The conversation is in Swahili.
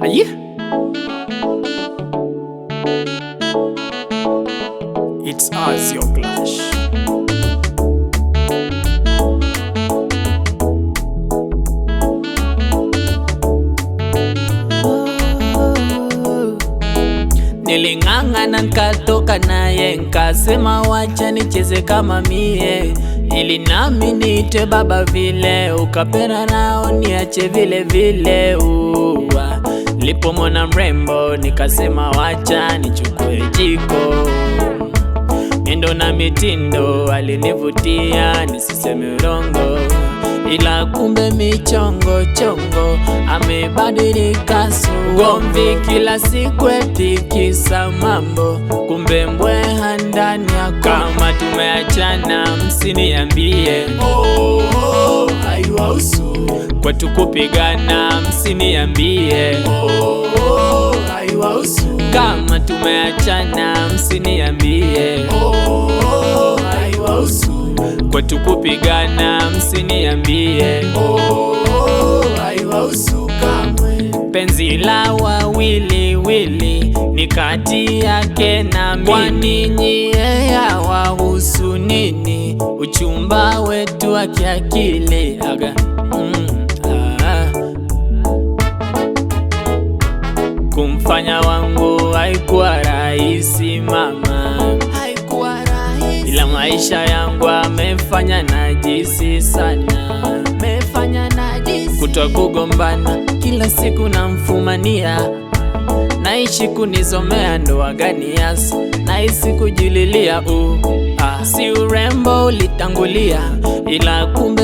Aye. It's Azio Clash. Niling'ang'ana nkatoka naye, nkasema wacha nicheze kama mie, ili nami niite baba vile, ukapenda nao niache vile vile. Uwa nilipomwona mrembo nikasema wacha nichukue jiko, miendo na mitindo alinivutia, nisiseme urongo, ila kumbe michongo chongo amebadilika sura. Kila siku eti kisa mambo, kumbe mbweha ndani ya kama tumeachana msiniambie, Oh, oh, haiwahusu. Kwetu kupigana msiniambie, Oh, oh, haiwahusu. Kama tumeachana msiniambie, Oh, oh, haiwahusu. Kwetu kupigana msiniambie, Oh, oh, haiwahusu kamwe. Penzi la wawili wili ni kati yake na mimi, kwani nyie yawahusu nini? Uchumba wetu wa kiakili aga ah. Kumfanya wangu haikuwa rahisi mama, Haikuwa rahisi. Ila maisha yangu amefanya najisi sana, Mefanya najisi. Kutwa kugombana kila siku namfumania, naishi kunizomea ndoa gani yasa, naishi kujililia si urembo ulitangulia, ila kumbe